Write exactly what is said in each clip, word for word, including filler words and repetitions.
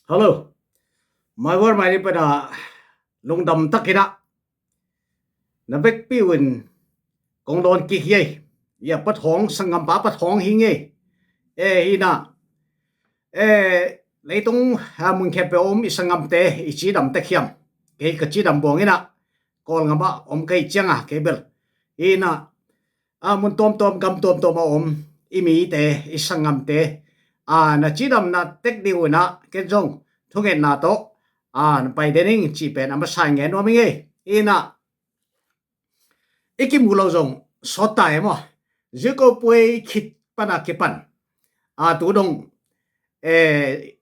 Hello. My World My Religion pana lungdam takin ah na vekpi un kong dawn kik hi ei. Ia, Pa Thawng, sanggampa Pa Thawng hi ngei. E, hi na. E, leitung, a, mun khempeuh om i sanggamte i cidam tek hiam? Kei ka cidam buang in ah Kawlngam ah om ka hih ciangin kei bel, hi na, a, mun tuamtuam, gam tuamtuam a om i mite, i sanggamte, a, na cidamna tek ding un ah ken zong thungetna tawh, a, na pai den ing cih pen a masa in gen nuam ing ei. Hi na, i kimu lo zong sawt ta e maw? Zuiko puai khit pana kipan, a, tu dong, e,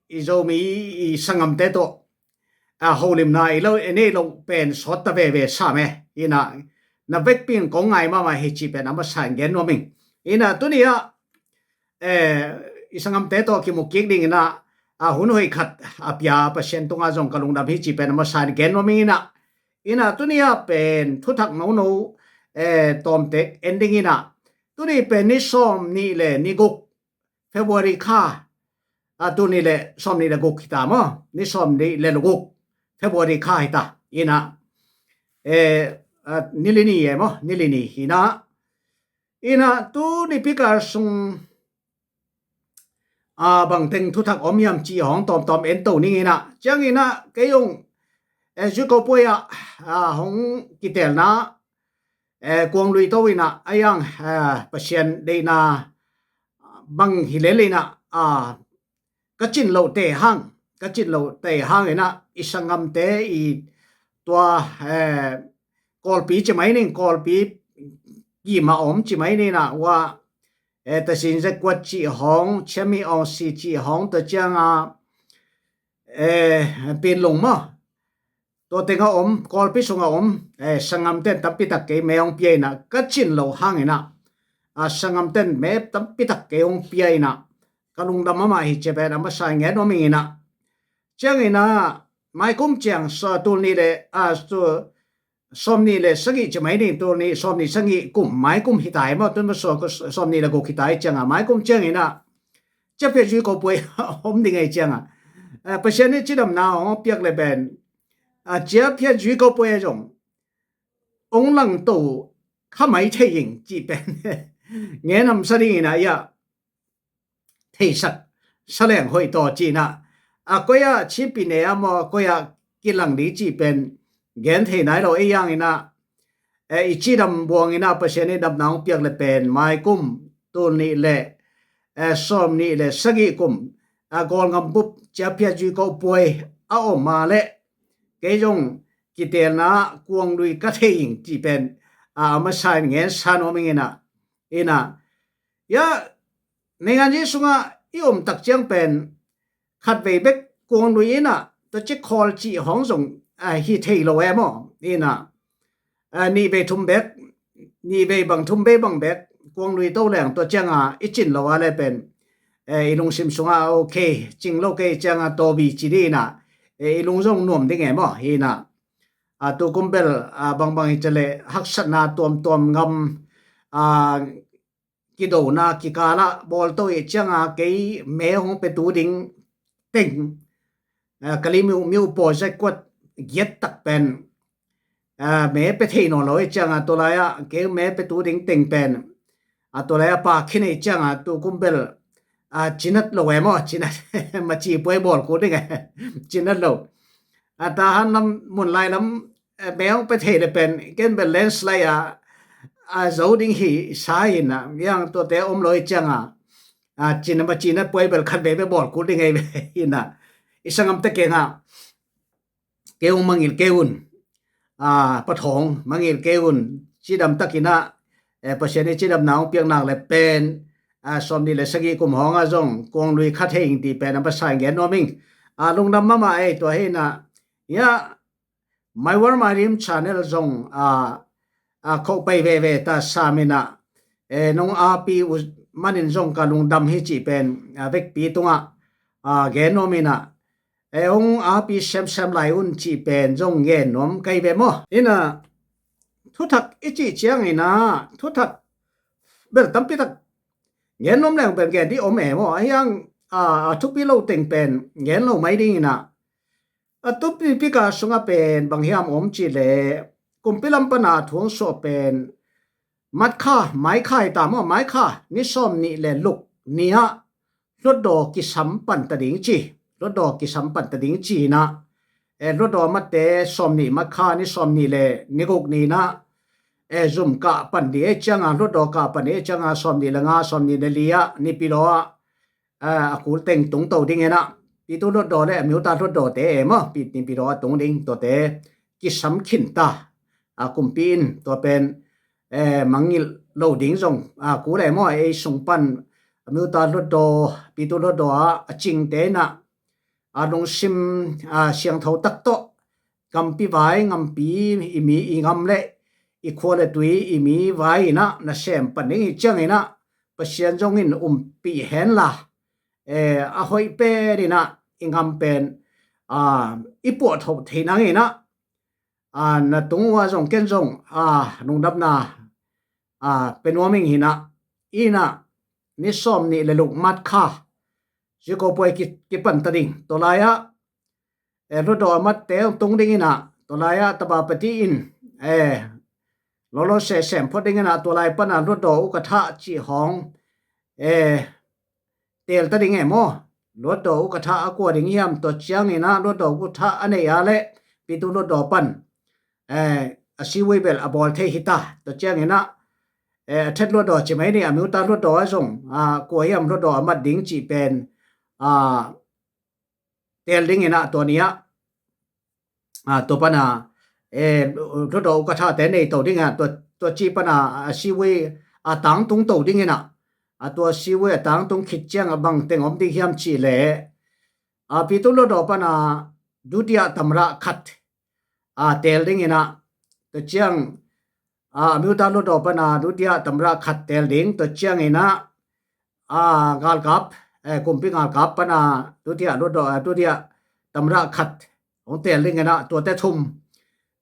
i Zomi i sanggamte tawh, a, holimna i lo, i nei lo pen sawt ta veve sam e. Hi na, na vekpi in kong ngai mahmah hi cih pen a masa in gen nuam ing. Hi na, tuni ah, e, i sanggamte tawh kimu kik ding in ah, a, hun hoih khat a pia Pasian tungah zong ka lungdam hi cih pen a masa in gen nuam ing. Hi na, hi na, tuni ah pen thuthak nono, e, tawmtek en ding in ah, tuni pen ni sawmnih le ni guk, February kha, a, tuni le sawmnih le guk hi ta maw? Ni sawmnih le guk, February kha hi ta. Hi na, e, a, ni li ni e maw? Ni li ni hi na. Hi na, tuni pikar sung, a, bang teng thuthak om hiam cih hong tawmtawm en to ning. Hi na, ciangin ah kei zong, e, Zuiko puai ah, a, hong kitelna, e, kuang lui to in ah, a, hiang, e, Pasian deihna bang hi lel in ah, a, ka cin loh te hang, ka cin loh te hang in ah i sanggamte i tua, e, Kawlpi ci mai ning, Kawlpi kim a om ci mai ning in ah, ua, e, Tashien Zaikuat cih hong, Chiami Aungsi cih hong, tua ciangin, e, Pinlung maw, tua teng a om, Kawlpi sung a om, e, sanggamte in tampi tak kei me hong pia in ah, ka cin loh hang in ah, a, sanggamte in me tampi tak kei hong pia in ah, ka lungdam mahmah hi cih pen a masa in gen nuam ing. Hi na, ciangin ah, mai kum ciang, sa, tul nih le, a, tu, sawmnih le sagih ci mai ning, tul nih sawmnih sagih kum, mai kum hi ta hi maw, tun ma saw, sawmnih le guk hi ta hi ciangin, mai kum ciangin ah, Ciaphiat Zuiko puai om ding ei ciangin, a, Pasian in cidamna hong piak le pen, a, Ciaphiat Zuiko puai zong hong lang to kha mai thei ing cih pen ngen hamsa ding in ah, ia, theisak sa leng hoih taw cih in ah, a, koi ah, Chin Pyine ah maw, koi ah kilang ding cih pen gen thei nai lo. Ei hang in ah, e, i cidam buang in ah Pasian in damna hong piak le pen mai kum, tul nih le, e, sawmnih le sagih kum, a, Kawlngam bup Ciaphiat Zuiko puai a om a leh kei zong kitelna kuang lui ka thei ing cih pen, a, a masa in ngen sa nuam ing. Hi na, hi na, ia, nei ngan zi sungah i om tak ciang pen khatvei bek kuang lui in ah, tua ci khawl cih hong zong, a, hi thei lo e maw? Hi na, a, nih vei thum bek, nih vei bang, thum vei bang bek kuang lui to leng, tua ciangin i cin lo a le pen, e, i lungsim sungah, ok, cing lo kei ciangin tawbi ci ding in ah, e, i lung zong nuam ding e maw? Hi na, a, tu kum bel, a, bangbang hi ci leh haksatna tuamtuam ngam, a, kidona kikal ah bawl to i ciangin kei me hong petu ding teng, a, Kalaymyo, Myo paw Zaikuat giat tak pen, a, me pe thei nawn lo i ciangin, tua lai ah kei me petu ding teng pen, a, tua lai ah pa khin i ciangin, tu kum bel, a, cinat lo e maw, cinat, maci puai bawl kul ding e, cinat lo. A, Tahan lam, Munlai lam, e, me hong pe thei le pen, ken bel landslide a, a, zo ding hi sa in ah, hiang tuate om lo i ciangin, a, cina ma cina puai bel khatvei bek bawl kul ding hi in ah, i sanggamte kiangah, kei hong mangngilh kei un, a, Pa Thawng, mangngilh kei un, cidam takin ah, e, Pasian in cidamna hong piak nak le pen, a, sawmnih le sagih kum hong ah zong kuang lui kha thei ing cih pen a masa in gen nuam ing. A, lungdam mahmah ei, tua hi in ah, ia, My World My Dream channel zong, a, a, khoh pai veve ta sam in ah, e, nong api uh manin zong ka lungdam hi cih pen, a, vekpi tungah, a, gen nuam in ah, e, hong api semsem lai un cih pen zong gen nuam ka hi ve maw? Hi in ah, thuthak i cih ciangin ah, thuthak bel tampi tak gen nuam leng bel gen ding om e maw? A hiang, a, a thupi lo teng pen gen lo mai ding inah, a thupi pika sungah pen bang hiam om cih leh, kumpi lam pana thu hong suah pen March kha, March kha hi ta maw, March kha ni sawm nih le luk ni-ah Hluttaw kisam pan ta ding ci, Hluttaw kisam pan ta ding ci inah, e, Hluttaw a matte sawm nih, March kha ni sawm nih le ni guk ni inah, e, zum kah pan ding ei cianga, Hluttaw kah pan ding ei cianga, sawm nih le nga, sawm nih le li-ah Naypyidaw ah, a, a kul teng tungto ding inah, Pyithu Hluttaw le Amyotha Hluttaw te e maw, Naypyidaw ah tung ding tuate kisam khin ta, a, kumpi in tua pen, e, mangngilh lo ding zong, a, kul e maw, ei sung pan Amyotha Hluttaw, Pyithu Hluttaw ah a cingte inah, a, lungsim, a, siangtho tak tawh, gampi vai, ngampi, i mi i ngam le i khua le tui, i mi vai inah nasem pan ding i ciang inah, Pasian zong in umpih henla, e, a hoih pen inah i ngam pen, a, i puah tho thei nang inah, a, na tung uh ah zong ken zong, a, lungdamna, a, pe nuam ing inah, inah ni sawm nih le luk March kha, ziko puai ki, kipan ta ding. Tua lai-ah, e, Hluttaw a matte hong tung ding inah, tua lai-ah taba pati in, e, lolo sesem phot ding inah, tua lai pana Hluttaw ukatha cih hong, e, teel ta ding e maw. Hluttaw ukatha a kua ding hiam, tua ciang inah Hluttaw ukatha a nei a le Pyithu Hluttaw pan, e, a siwui bel a bawl thei hi ta, tua ciang inah, e, a thet Hluttaw ci mai ni, Amyotha Hluttaw ah zong, a, kua hiam Hluttaw a mat ding cih pen, a, teel ding inah tua ni-ah, a, tua pana, e, Hluttaw ukatha te nei to ding a, tua, tua ci pana, a, siwui a tangtung to ding inah, a, tua siwui a tangtung khit ciang a bang teng om ding hiam cih leh, a, Pyithu Hluttaw pana dutiya tamra khat, a, teel ding inah, tua ciang, a, Amyotha Hluttaw pana dutiya tamra khat teel ding, tua ciang inah, a, galkap, e, kumpi galkap pana dutiya Hluttaw, a, dutiya tamra khat hong teel ding inah, tuate thum,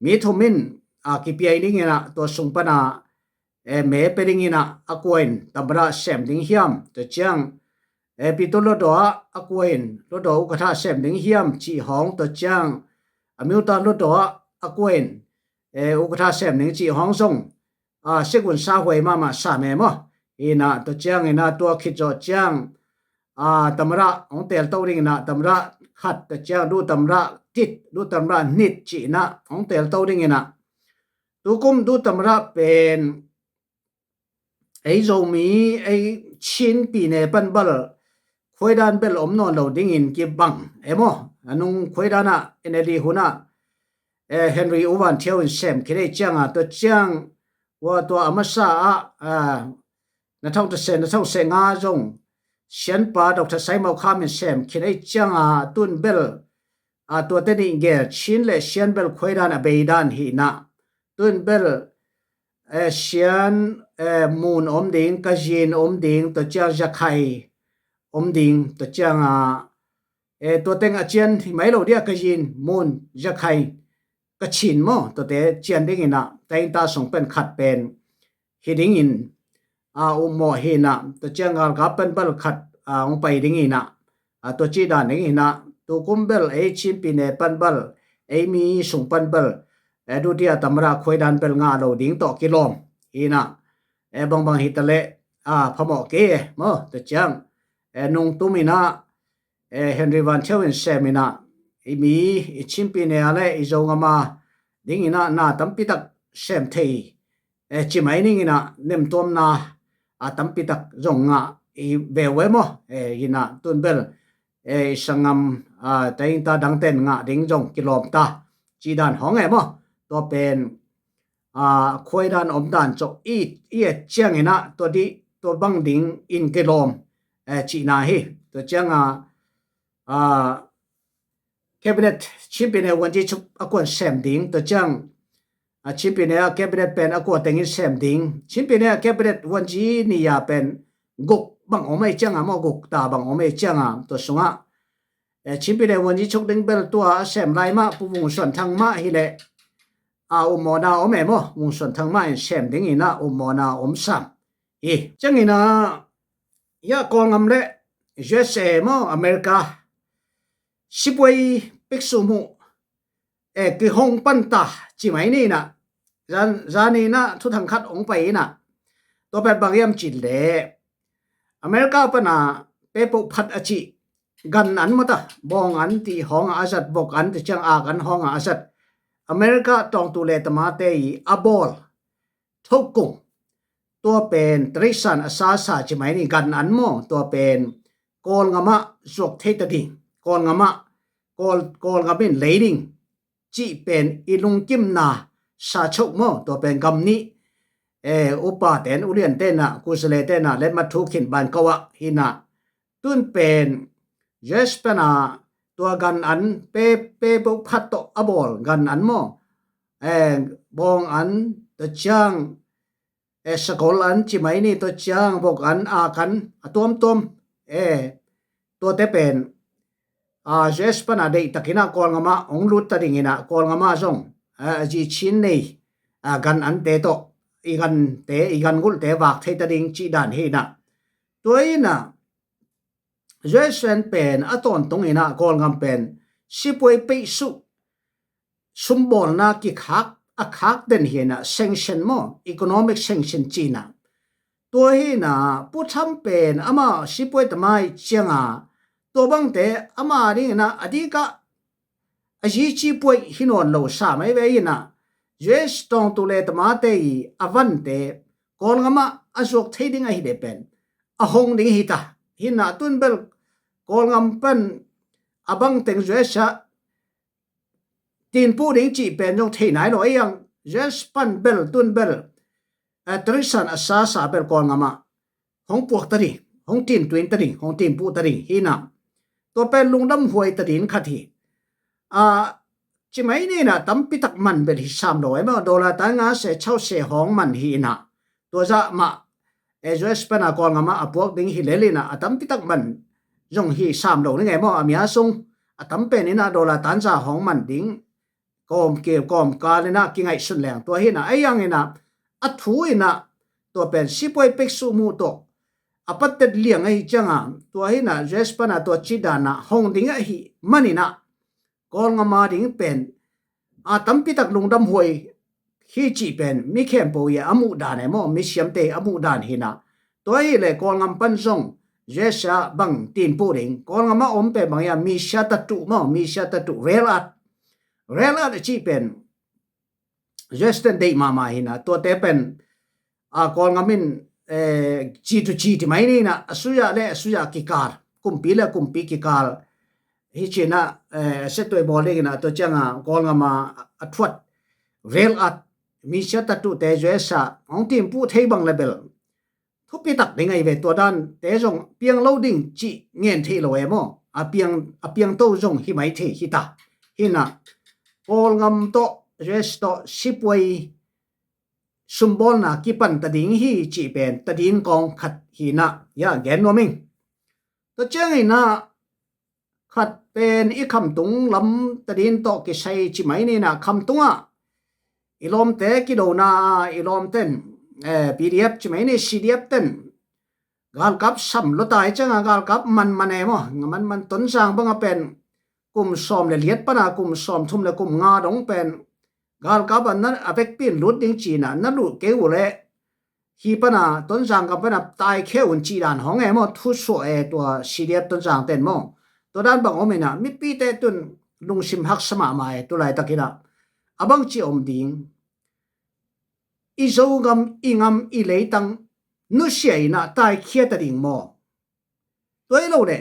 mi thum in, a, kipiai ding inah, tua sung pana, e, me pe ding inah, a kua in tamra sem ding hiam, tua ciang, e, Pyithu Hluttaw ah a kua in Hluttaw ukatha sem ding hiam cih hong, tua ciang, Amyotha Hluttaw ah a kua in, e, ukatha sem ding cih hong zong, a, sikun sa huai mahmah sam e maw. Inah, tua ciang inah, tua khit zawh ciang, a, tamra hong teel to ding inah, tamra khat, tua ciang du tamra tit, du tamra nit cih inah hong teel to ding inah, tukum du tamra pen ei Zomi, ei Chin pyine pan bel khuaidan bel om nawn lo dingin kibang e maw. A nung khuaidan ah N L D hun ah, e, Henry U Van Thiau in sem khin ei cianga, tua ciang, ua, tua a masa ah, a, na thong ta se, na thong se nga zong Sianpa Doctor Sai Mau Kham in sem khin ei cianga, tun bel, a, tuate nih gel Chin le Sian bel khuaidan a bei dan hi inah, tun bel, e, Sian, e, Mun om ding, Kazin om ding, tua ciang Zakhai om ding, tua cianga, e, tua teng a cian hi mai lo dia, Kazin, Mun, Zakhai, Kachin maw, tuate cian ding inah, tainta sung pen khat pen hi dingin, a, ummawh hi inah, tua ciang galkap pan bel khat, a, hong pai ding inah, a, tua ci dan ding inah, tukum bel ei Chin pyine pan bel, ei mi sung pan bel, e, dutiya tamra khuaidan bel ngah lo ding tawh kilawm hi inah, e, bangbang hi ta leh, a, phamawh kei e maw, tua ciang, e, nung tum inah, e, Henry Van Thiau in sem inah, i mi, i Chin pyine a le i Zogam a ding inah na tampi tak sem thei, e, ci mai ning inah, nemtuamna, a, tampi tak zong ngah i ve uh e maw, e, inah tun bel, e, i sanggam, a, tainta dangten ngah ding zong kilawm ta, ci dan hong e maw. Tua pen, a, khuaidan omdan cawh i, i et ciang inah, tua dih, tua bang ding in kilawm, e, cihna hi. Tua cianga, a, cabinet, Chin pyine Wanji Chuk a kuan sem ding, tua ciang, a, Chin pyine a cabinet pen a kua tengin sem ding. Chin pyine a cabinet Wanji ni a pen guk bang om ei cianga maw, guk ta bang om ei cianga, tua sungah, e, Chin pyine Wanji Chuk ding bel tua a sem lai mah Pu Vung Suan Thang mah hi leh, a, ummawhna om e maw, Vung Suan Thang mah in sem ding inah ummawhna om sam hi. Ciang inah, ya, Kawlgam le U S A maw, America sipuai peksuh muh e, kihong panta ci mai ni inah, zan, zan inah thuthang khat hong pai inah, tua pen bang hiam cih leh America pana pepoh phat a cih gan an maw ta, bawng an ti hawng a zat, vok an ti ciang ak an hawng a zat, America tawngtu le tamate i a bawl thokung, tua pen tradition a sasa ci mai ni, gan an maw, tua pen Kawlngamah zuak thei ta ding, Kawlngamah, Kawl, Kawlngam in lei ding cih pen i lungkimna sa choh maw, tua pen gam nih, e, upa ten, ulian tenah, kuzale tenah letmat thu khin ban ko ah hinah, tun pen U S pana tua gan an pe, pepoh phat tawh a bawl gan an maw, e, bawng an, tua ciang, e, sakol an ci mai ni, tua ciang vok an, ak an, a tuamtuam, e, tuate pen, a, U S pana deihtak inah Kawlngamah hong lut ta ding inah, Kawlngamah zong, a, a zi Chin nei, a, gan ante tawh, i gante, i gan gulhte vak thei ta ding cih dan hi inah. Tua inah U S pen a tawntung inah Kawlngam pen sipuai peisuh sumbawlna kikhak, a khak den hi inah, sanction maw, economic sanction ci inah. Tua hi inah Pu Trump pen amah sipuai tamai cianga, tua bangte ama ding inah a dikah a zi cipuai hi nawn lo sa mai ve inah, U S tawngtu le tamate i a vante Kawlngamah a zuak thei ding ahi le pen a hong ding hi ta. Hinah tun bel Kawlngam pan a bangteng U S ah tinpuh ding cih pen zong thei nai lo, ei ang U S pan bel tun bel, a, tradition a sasa bel Kawlngamah hong puak ta ding, hong tintuin ta ding, hong tinpuh ta ding hi inah, tua pen lungdam huai ta ding khat hi. A, ci mai ni inah tampi tak man bel hi sam lo, e maw, dollar tan nga se chau se hawng man hi inah, tua zah mah, e, U S pana Kawlngamah a puak ding hi lel inah a tampi tak man zong hi sam lo ni ngei maw, a mia sung a tam pen inah dollar tan za hawng man ding kawm kil kawm kal inah kingaihsun leng tua hi inah, ei ang inah a thu inah tua pen sipuai peksuh muh tawh a pattet liang ahi cianga, tua hi inah U S pana tua cih dana hong ding ahi man inah Kawlngam a ding pen a tampi tak lungdam huai hi cih pen mi khempeuh i a muh dan e maw, mi siamte a muh dan hi inah. Tua hi le Kawlngam pan zong U S ah bang tinpuh ding, Kawlngamah om pen bang hiam, misia tatu maw, misia tatu, rare earth, rare earth a cih pen U S ten deih mahmah hi inah, tuate pen, a, Kawlngam in, e, G to G ti mai ni inah, a suya le a suya kikal, kumpi le kumpi kikal hi ci inah, e, setuai bawl ding inah, tua cianga Kawlngama a thuat rare earth, misia tatute U S ah hong tinpuh thei bang le bel thupi tak ding ahi ve, tua dante zong piang lo ding cih ngen thei lo e maw, a piang, a piang to zong hi mai thei hi ta. Hi inah Kawlngam tawh U S tawh sipuai sumbawlna kipan ta ding hi cih pen ta ding kawng khat hi inah, ya, gen nuam ing. Tua ciang inah khat pen i khamtung lam ta ding tawh kisai ci mai ni inah, khamtungah i lawmte kidona, i lawmten, e, P D F ci mai ni, C D F ten galkap sam lua ta hi cianga, galkap manman e maw, manman, Tonzang banga pen kum sawm le liat pana kum sawm thum le kum nga dong pen galkap a na, a vekpi in lut ding ci inah, na luh kei uh leh hi pana Tonzang gam pana taikhia un cih dan hawng e maw, thusuah e tua C D F Tonzang ten maw. Tua dan bang om inah, mipite tun lungsim haksa mahmah e, tulaitak inah a bangci om ding, i Zogam, i ngam, i leitang nusia inah taikhia ta ding maw? Tua hi lo le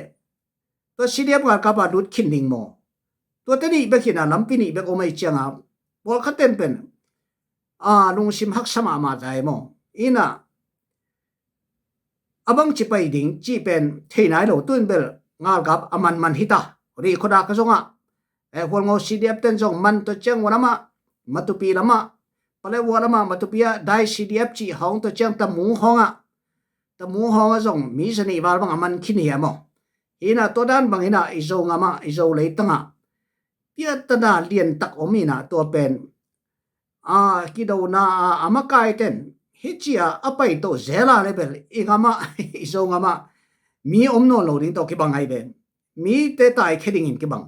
tua C D F galkap a lut khin ding maw? Tuate nih bek hi inah, lampi nih bek om ahi cianga, pawlkhat ten pen, a, lungsim haksa mahmah ta e maw. Inah a bangci pai ding cih pen thei nai lo, tun bel galkap a manman hi ta. Ri khuadak a zongah, e, Hualngo C D F ten zong man, tua ciang Wa lamah, Matupi lamah, Paletwa lamah, Matupi ah Dai C D F cih hawng, tua ciang Tamu hawngah, Tamu hawngah zong mi zanih val bang a man khin hi a maw. Hi inah tua dan bang inah i Zo ngamah, i Zo leitangah piattana liantak om inah, tua pen, a, kidona a, a makaiten hi ci a, a paito zel a le bel i ngamah, i Zo ngamah mi om nawn lo ding tawh kibang ahi ve. Mite taikhia dingin kibang.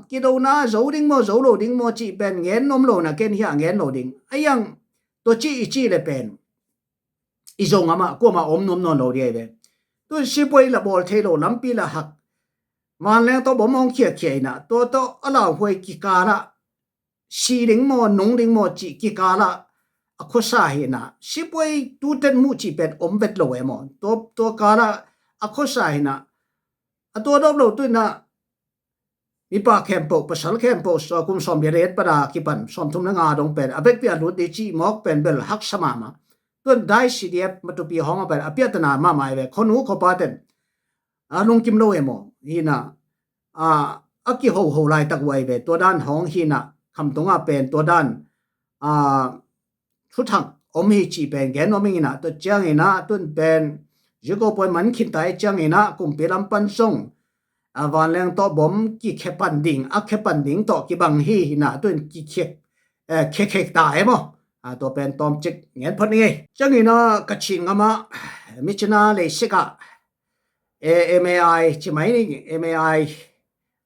Kidona zo ding maw, zo lo ding maw cih pen ngen nuam lo na, ken hiah ngen lo ding. Aiang tua cih i cih le pen i zong amah kuamah om nuam nawn lo ding ahi ve. Tun sipuai la bawl thei lo, lampi la hak, vanleng tawh bom hong khiakhia inah, tua tawh a lauhuai kikalah si ding maw, nung ding maw cih kikalah a khuasa hi inah, sipuai tutet muh cih pen om vet lo e maw. Tua, tua kalah a khuasa hi inah, a tua dawp lo tu inah mipa khempeuh, pasal khempeuh, kum sawm le riat pana kipan sawmthum le nga dong pen a vekpi a lut ding cih mawk pen bel haksa mahmah. Tun dai C D F matupi hawng a pen a piatana mahmah hi ve. Khuanu khuapa ten a lungkim lo e maw. Hi inah a kihoho laitak uh ahi ve. Tua dan hawng hi inah, khamtung ah pen tua dan thuthak om hi cih pen gen nuam ing inah, tua ciang inah tun pen ziko puai man khin ta i ciang inah kumpi lam pan zong vanleng tawh bom kikhia pan ding, a khia pan ding tawh kibang hi inah, tun kikhek, khiakhek ta e maw. Tua pen tawmcik ngen phot ni ngei. Ciang inah Kachin gam ah Myitkyina leisik ah M A I ci mai ni, M A I,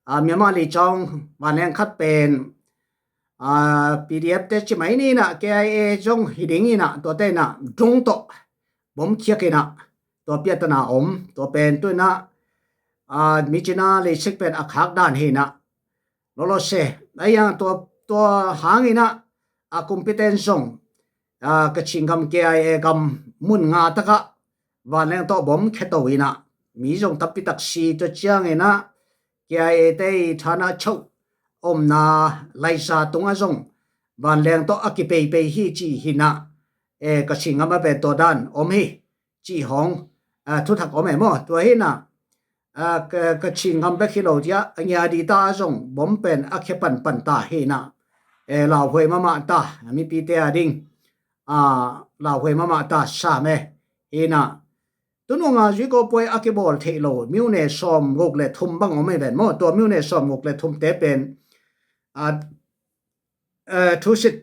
Myanmar Lechung vanleng khat pen P D F te ci mai ni inah, K I A zong hi ding inah, tuate inah drone tawh bom khiak inah tua piatana om. Tua pen tu inah Myitkyina leisik pen a khak dan hi inah, lawlawse, aiang tua, tua hang inah a kumpi ten zong Kachin gam K I A gam mun nga takah vanleng tawh bom khia to inah mi zong tampi tak si. Tua ciang inah K I A te i thana chauh omna Laisa tungah zong vanleng tawh a kipeipei hi cih hi inah, Kachin gam ah pen tua dan om hi cih hawng thuthak om e maw. Tua hi inah Kachin gam bek hi lo, tia a ngia di ta zong bom pen a khia panpan ta hi inah, lauhuai mahmah ta, mipite a ding lauhuai mahmah ta sam e. Hi inah tunung a ziko puai a kibawl theih lo myone sawmguk le thum bang om e ven maw. Tua myone sawmguk le thumte pen thusit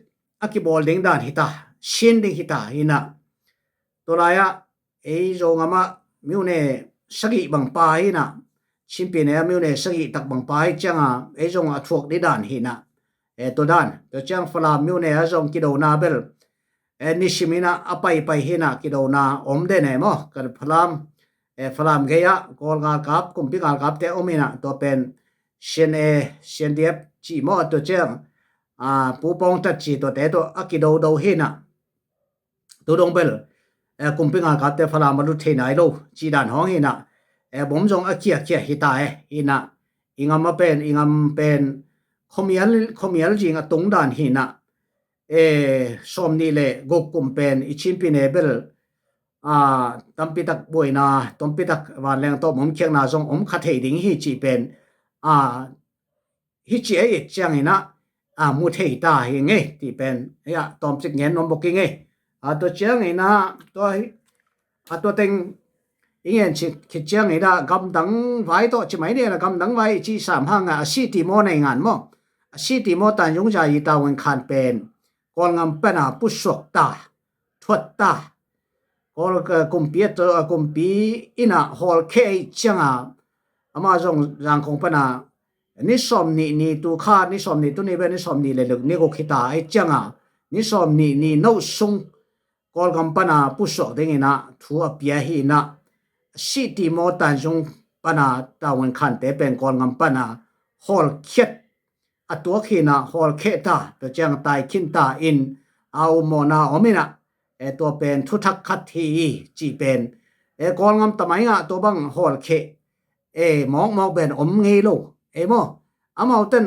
a kibawl ding dan hi ta, sin ding hi ta hi inah. Tua lai-ah ei Zogam ah myone sagih bang pha hi inah, Chin Pyine ah myone sagih tak bang pha hi cianga ei zong a thuak ding dan hi inah. Tua dan, tua ciang Falam myone ah zong kidona bel nisim inah a paipai hi inah, kidona om den e maw. Ka Falam, Falam gei ah Kawl galkap, kumpi galkapte om inah, tua pen C N A, C N D F ci maw, tua ciang Pu Pawng Tat ci tuate tawh a kidodo hi inah. Tu dong bel kumpi galkapte Falam a lut thei nai lo cih dan hawng hi inah, bom zong a khiakhia hi ta e. Hi inah i gam a pen, i gam pen khuamial, khuamial zing a tung dan hi inah, sawmnih le guk kum pen i Chin Pyine bel tampi tak buaina, tampi tak vanleng tawh bom khiakna zong om kha thei ding hi cih pen hi ci a it ciang inah mu thei ta hi ngei ti pen tawmcik ngen nuam bawk hi ngei. Tua ciang inah tua hi, tua teng i ngen khit ciang inah gamdang vai tawh ci mai ni inah, gamdang vai i ci sam hang a, a City Mall nei ngan maw. A City Mall Tanjung Zai i tavuan khan pen Kawlgam pana pusuak ta, thuat ta. Kawl kumpi a, kumpi inah hawlkhia i cianga, amah zong Zangkong pana ni sawmnih ni, tu kha ni sawmnih, tuni bel ni sawmnih le luk, ni guk hi ta i cianga, ni sawmnih ni no sung Kawlgam pana pusuak ding inah thu a pia hi inah, City Mall Tanjung pana tavuan khante pen Kawlgam pana hawlkhiat a tuak hi inah hawlkhia ta, tua ciang tai khin ta in a ummawhna om inah, tua pen thuthak khat hi i cih pen Kawlgam tamai ngah tua bang hawlkhia mawkmawk pen om ngei lo e maw. Amauten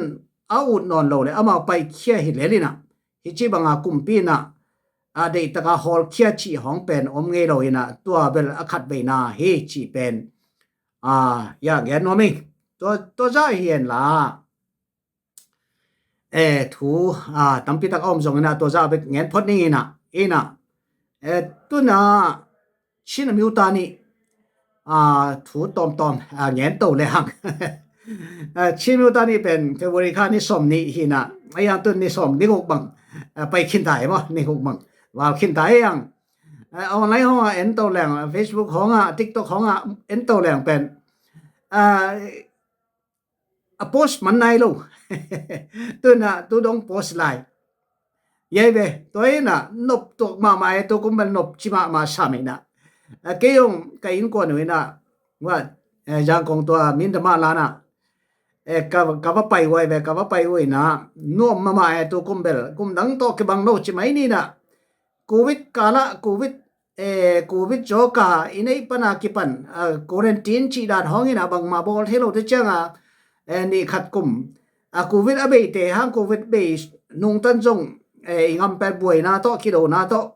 a ut nawn lo le amau paikhia hi lel inah, hi ci banga kumpi inah a deihtaka hawlkhia cih hawng pen om ngei lo inah, tua bel a khat veina hi cih pen a gen nuam ing. Tua, tua zah hi hen la, thu tampi tak a om zong inah tua zah bek ngen phot ning inah, inah tuna Chin Amyotha nih thu tawmtawm ngen to le hang. Chin Amyotha nih pen February kha ni sawmnih hi inah, a yang tun ni sawm, ni guk bang pai khin ta e maw, ni guk bang val khin ta e yang. Online hong a en to leng, Facebook hong a, TikTok hong a en to leng pen a post man nai lo. Tuna tu dong post lai. Yai ve, tua ina nop tuak mahmah e, tu kum bel nop ci mahmah sam ina. Kei ong ka innkuan uh ina, wa, Zangkong tua Mindamalana ka va pai uh ai ve, ka va pai uh ina, nuam mahmah e, tu kum bel kum dang tawh kibang lo ci mai nina. Covid kala, Covid, eh, Covid zawka i neih pana kipan, ah, quarantine cih dan hawngin a bangmah bawl thei lote cianga, eh, nih khat kum, ah, Covid a beite hang, Covid bei nungtan zong, eh, i ngampen buaina tawh, kidona tawh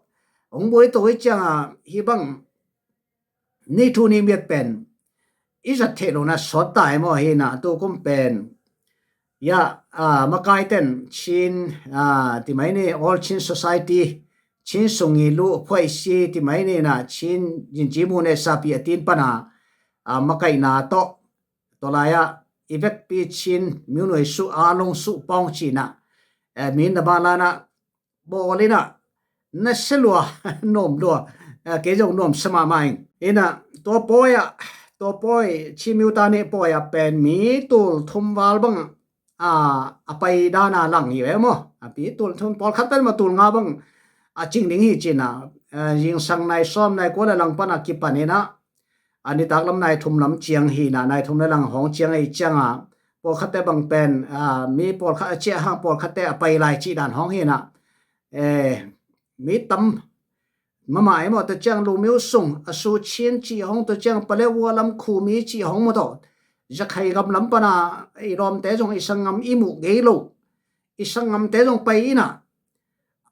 hong buai to i cianga, hih bang ni thu ni miat pen i zat theih lohna sawt ta e maw? Hina tu kum pen ya, ah, makaiten Chin, ah, ti mai ni, All Chin Society, Chin Sung i lu phuai si ti mai ni na, Chin Jinjimu ne sapi a tin pana, ah, makaina tawh, tawlaya i vekpi Chin miunuai su a long su pawng cina, eh, Mindamalana bawl ina, na se lua, nuam lua, eh, kei zong nuam sa mahmah ing. Ina, tua pawi ah, tua pawi Chin Miu Ta Ni pawi ah pen mi tul thum val bang, ah, a pai dana lang hi ve maw? A pi tul thum, pawlkhat pen ma tul nga bang a cing ding hi cina, eh, zingsang nai sawm nai kua le lang pana kipan ina, a nitak lam nai thum lam ciang hina, nai thum le lang hawng ciang ei cianga, pawlkhatte bang pen, ah, mi pawlkhat a ciah hang pawlkhatte a pai lai cih dan hawng hina. Eh, mi tam mahmah e maw? Tua ciang Lumiu Sung, a Su Chin cih hawng, tua ciang Pale Ua lam Khumi cih hawng maw tawh, zakhai gam lam pana i lawmte zong i sanggam i muh gei lo, i sanggamte zong pai ina,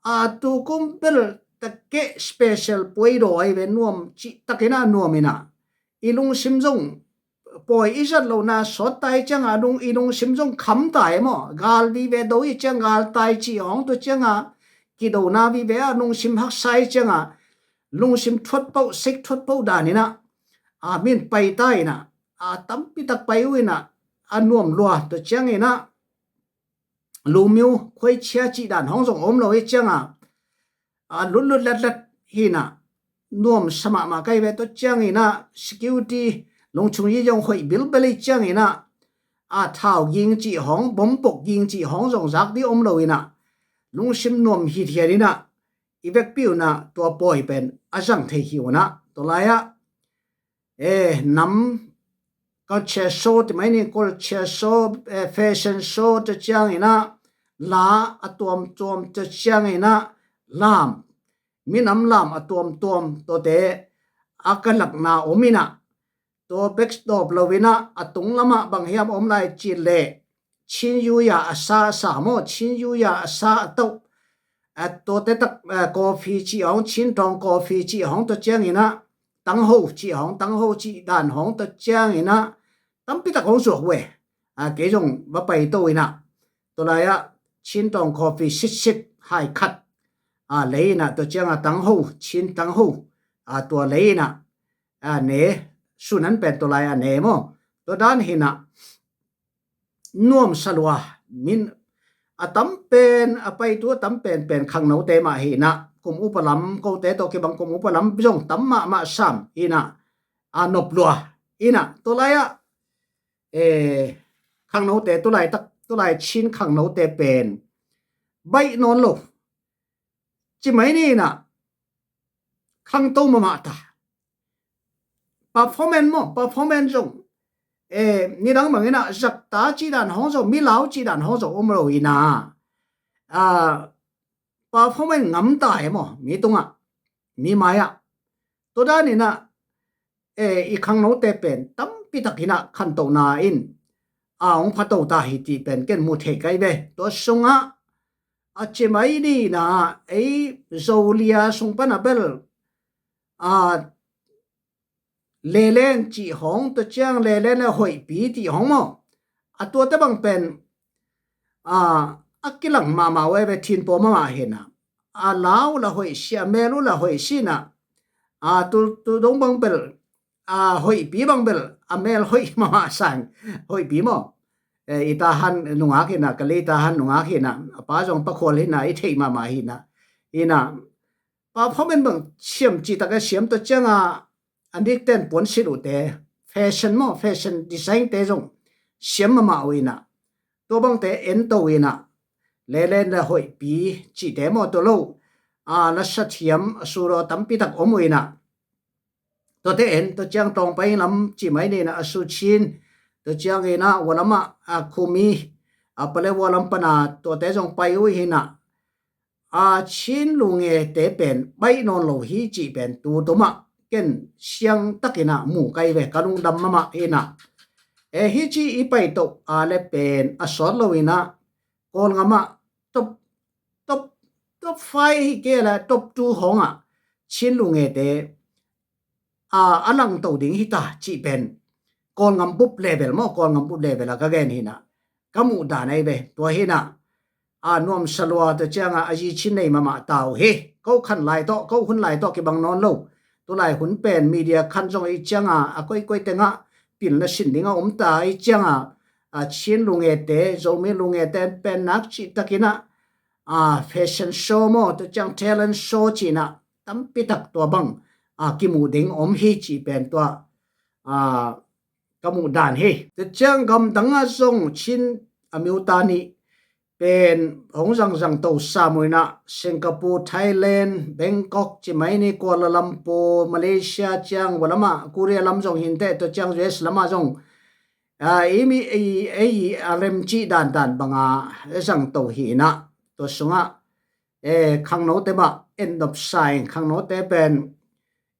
a tu kum bel takeh special puai daw ai ve, nuam cih takina nuam ina, i lungsim zong pawi i zat lohna sawt ta i cianga lung, i lungsim zong kham ta e maw? Gal vive do i ciang gal tai cih hawng, tua cianga kidona vive a lungsim haksa i cianga lungsim thuat poh, sik thuat poh dan ina, a min pai ta ina, a tampi tak pai uh ina, a nuam lua, tua ciang ina Lumiu khuaichia cih dan hawng zong om lo i cianga, a lutlut latlat hina, nuam sa mahmah kai ve, tua ciang ina security lungchung yi zong hoih bilbel i ciang ina, a thau ging cih hawng, bompok ging cih hawng zong zak di om lo ina, lungsim nuam hithiat ina, i vekpi una tua pawi pen a zang thei hi una, tua lai-ah, eh, nam culture show ti mai ni, culture show, eh, fashion show, tua ciang ina la a tuamtuam, tua ciang ina lam, minam lam a tuamtuam tuate a kalakna om ina, tua bek dawp lo ina a tung lamah bang hiam om lai cih leh, Chin yuya a sa a sa maw, Chin yuya a sa a toh, a tuate tak, a, coffee cih hawng, Chin tawng coffee cih hawng, tua ciang ina tangho cih hawng, tangho cih dan hawng, tua ciang ina tampi tak hong zuak ve. A, kei zong va pai to ina, tua lai-ah Chin tawng coffee sitsit hai khat, a, lei ina, tua cianga tangho, Chin tangho, a, tua lei ina, a, ne, sunan pen tua lai a ne maw? Tua dan hina nuam sa lua, min a tam pen, a paitu a tam penpen khangnote mah hina, kum upa lam, kote tawh kibang kum upa lam zong tam mahmah sam ina, a nop lua ina, tua lai-ah, eh, khangnote, tulai tak, tulai Chin khangnote pen baih nawn lo ci mai ni ina, khangto mahmah ta. Performance maw, performance zong, eh, nidang bang ina zakta cih dan hawng zong, milau cih dan hawng zong om lo ina, a, performance ngam ta e maw, mi tungah, mi mai-ah. Tua dan ina, eh, i khangnote pen tampi tak ina khantohna in a hong phato ta hi ti pen ken mu thei kai ve. Tua sungah a ci mai ni ina, ei Zolia sung pana bel, a, lelen cih hawng, tua ciang lelen le hoihpi cih hawng maw? A tuate bang pen, a, a kilang mahmah uh ai ve, thinpaw mahmah hina. A lau la hoih si, a mel uh la hoih si ina. A tu, tu dong bang bel, a hoihpi bang bel, a mel hoih mahmah sang, hoihpi maw? Eh, i Tahan nungak hina, ka lei Tahan nungak hina, a pa zong Pa Khual hina, i theih mahmah hina. Hina, performance bang siam cihtak a siam tua cianga a nikten puansilh uhte, fashion maw, fashion design te zong siam mahmah uh inah, tua bangte ento inah, lelen le hoihpi cihte maw, tua lo a lasa thiam a suraw tampitak om uh inah, tuate en, tua ciang tawngpai lam cih mai ninah a su Chin, tua ciang inah ua lamah a khumi a pale ua lam pana tuate zong pai uh hinah, a Chin lungete pen baih nawn lo hi cih pen tutumah ken siang takinah mu kai ve, ka lungdam mahmah inah. E hi ci i paitoh a le pen a sawt lo inah Kawlngamah top, top, top five hi kei le top two hawngah Chin lungete a, a langto ding hita cih pen Kawlngam bup level maw, Kawlngam bup level a ka gen hinah, ka muh dan ahi ve. Tua hinah a nuamsa lua, tua cianga a zi Chin nei mahmah ta uh hi. Ko khan lai tawh, ko hun lai tawh kibang nawn lo. Tulai hun pen media khan zong i cianga a koikoi tengah pilna sin dinga om ta i cianga, a Chin lungete, Zomi lungete pen nak cihtakinah a fashion show maw, tua ciang talent show cihnah tampitak tua bang a kimuh ding om hi cih pen tua a ka muh dan hi. Tua ciang gamdangah zong Chin a miuta nih pen hong zangzang to sam uh inah Singapore, Thailand, Bangkok cih mai ni, Kuala Lumpur, Malaysia ciang, ua lamah Korea lam zong hinteh, tua ciang U S lamah zong a, i mi, i, ei, a rem cih dandan banga zangto hinah, tua sungah e, khangnote mah end of sign, khangnote pen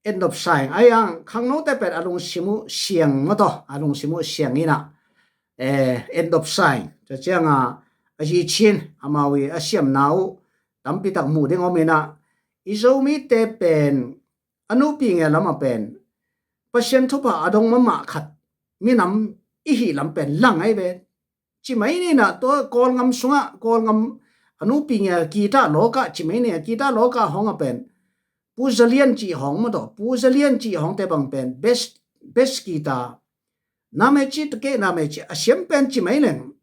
end of sign. Ai ang khangnote pen a lungsim uh siang maw taw, a lungsim uh siang inah, e, end of sign. Tua cianga a zi Chin amau i a siamna uh tampitak muh ding om inah, i Zomite pen a nupi nge lamah pen Pasian thupha a dong mahmah khat minam i hih lam pen lang ahi ve. Cih mai ninah tua Kawlngam sungah Kawlngam a nupi nge guitar lawkah cih mai ninah guitar lawkah hawngah pen Pu Zalian cih hawng maw taw, Pu Zalian cih hawngte bang pen best, best guitar. Nameci takeh nameci a siam pen cih mai leng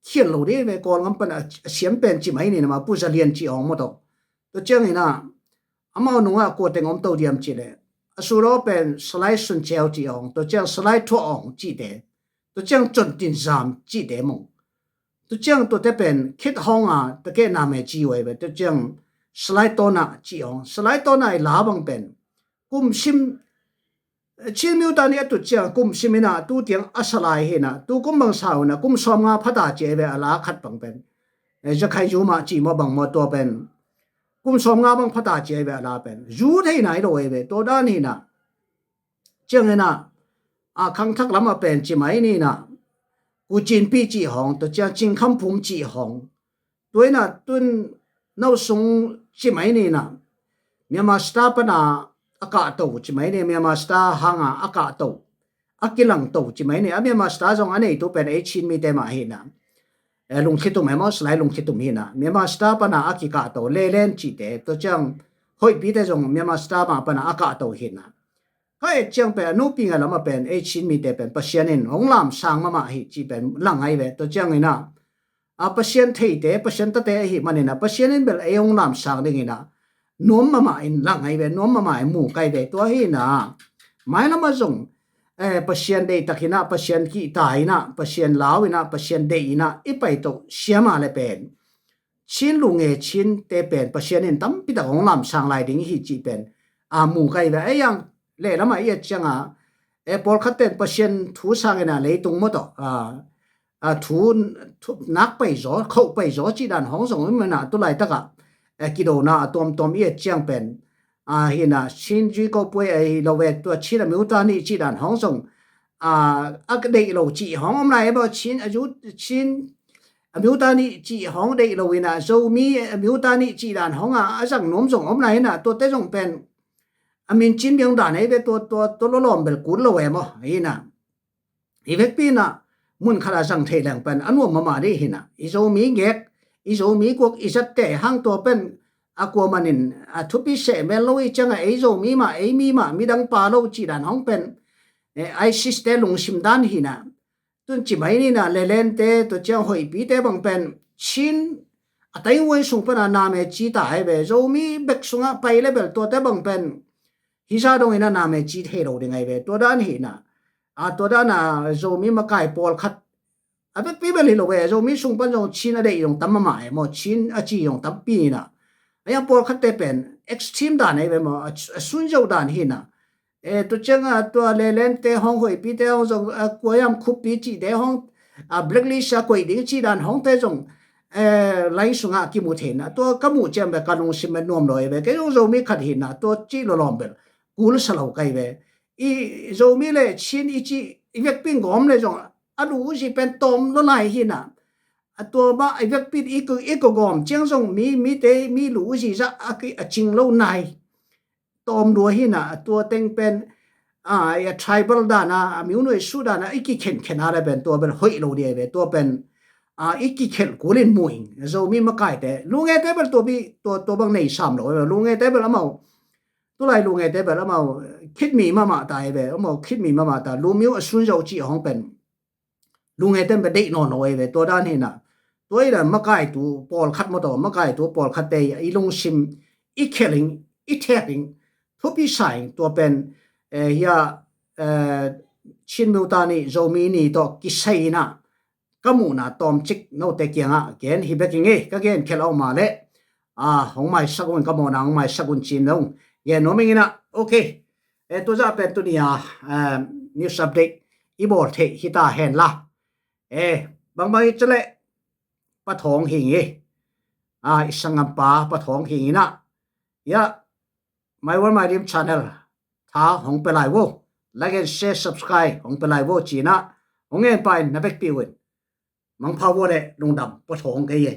khial lo dih ve, Kawlngam pan a, a siam pen cih mai ninah ma Pu Zalian cih hawng maw taw. Tua ciang inah amau nungah kua teng om to diam cih leh a suraw pen Salai Sun Ceu cih hawng, tua ciang Salai Thuah hawng cihte, tua ciang Con Tin Zam cihte mong, tua ciang tuate pen khit hawnga takeh nameci uh ahi ve. Tua ciang Salai Tawnah cih hawng, Salai Tawnah i la bang pen kum sim Chin miuta nih a tut ciang kum sim inah tu tiang a sa lai hinah, tu kum bang sa uh inah kum sawmnga phata ci ahi ve a la khat bang pen. E, Zakhai Zu mah ci maw bang maw tua pen kum sawmnga bang phata ci ahi ve a la pen. Zu thei nai lo ahi ve, tua dan hinah. Ciang inah a khangthak lamah pen cih mai ninah Ku Cin Pi cih hawng, tua ciang Cing Kham Phum cih hawng, tua inah tun no sung cih mai ninah Myanmar Star pana a kahto cih mai ni, Myanmar Star hanga a kahto, a kilangto cih mai ni. A Myanmar Star zong a neitu pen ei Chin mite mah hinah, e, Lungkhit Um e maw, Salai Lungkhit Um hinah, Myanmar Star pana a kikahto lelen cihte, tua ciang hoihpite zong Myanmar Star mah pana a kahto hinah. Ka et ciang pen a nupi nge lamah pen ei Chin mite pen Pasian in hong lamsang mahmah hi cih pen lang ahi ve. Tua ciang inah a Pasian theite, Pasian tate ahi maninah Pasian in bel ei hong lamsang dinginah nuam mahmah in lang ahi ve, nuam mahmah in mu kai ve. Tua hinah mailamah zong, e, Pasian deihtak inah, Pasian kihta inah, Pasian lau inah, Pasian deih inah i paitoh siama le pen Chin lunge Chinte pen Pasian in tampitak hong lamsang lai ding hi cih pen a mu kai ve. Ei ang lehlamah i et cianga, e, pawlkhat ten Pasian thu sangin a leitung maw tawh, a, a thu, thu nak paizaw, khoh paizaw cih dan hong zong i manah tulaitakah, e, kidona a tuamtuam i et ciang pen a hinah Chin zui ko puai ahi lo ve, tua Chin a miuta nih cih dan hong zong a, a deih lo cih hong om lai maw, Chin a zu, Chin a miuta nih cih hong deih lo inah Zomi a miuta nih cih dan hong a, a zang nuam zong om lai inah tuate zong pen a min Chin biang dan ei ve, tua, tua, tua lawlawm bel kul lo e maw hinah. Hi vekpi inah mun khat a zang thei leng pen a nuam mahmah dih hinah. I Zomi ngek, i Zomi guak, i zatte hang tua pen a kua manin a thupi seh mel lo i cianga ei Zomi mah, ei mi mah, midang pa lo cih dan hong pen, e, ISIS te lungsim dan hinah. Tun cih mai ninah lelente, tua ciang hoihpite bang pen Chin a Taiwan sung pana name ci ta ai ve. Zomi bek sungah pai le bel tuate bang pen hisa dongin a name ci thei lo ding ai ve. Tua dan hina a tua dana Zomi makai pawlkhat a vekpi bel hi lo ve. Zomi sung pan zong Chin a deih zong tam mahmah e maw, Chin a ci zong tampi hina. A yang pawlkhatte pen extreme dan ai ve maw, a sunzo dan hina. E, tu cianga tua lelente hong hoihpite hong zong a kuayam khuppi cihte hong a blacklist a koih ding cih dan hongte zong e, lai sungah kimu thei na. Tua ka muh ciang ve ka lungsim ve nuam lo ai ve. Kei zong Zomi khat hina tua cih lawlawm bel kul sa lo kai ve. I Zomi le Chin i cih i vekpin gawm le zong a lu uzi pen tawm lo lai hina. A tua mah i vekpin i ko gawm ciang zong mi mite mi lu uzi zah a cing lo nai tawm lua hina. A tua teng pen a tribal dana a miunuai su dana i kikhenkhen a le pen tua pen hoih lo dia ve. Tua pen a i kikhelh kulin muing Zomi makaite lungete bel tua bi tua tua bang nei sam lo ve. Lungete bel amau tulai lungete bel amau khitmi mahmah ta ai ve. Amau khitmi mahmah ta lumiu a sunzo cih hong pen lungeten bia deih nawn lo ei ve. Tua dan hina tua ina makaitu pawlkhat mawtaw makaitu pawlkhatte i lungsim i khelh ing i thek ing thupi sa ing. Tua pen eh, hia eh, Chin miuta nih Zomi ni tawh kisai ina ka muhna tawmcik note kiangah gen hi bek ing ei. Ka gen khelh aw mah leh a hong maisak un ka mawhna hong maisak un cin dong gen nuam ing ina. Ok. E, tuzah pen tuni a news update i bawl theih hita hen la. E, bangbang i celeh pathawng hing i a i sangampa pathawng hing ina ia My World My Dream channel tha hong pe lai vo. Like and share, subscribe hong pe lai vo cina hong ngen pa in na vekpi un mangpha vo le lungdam pathawng kei e.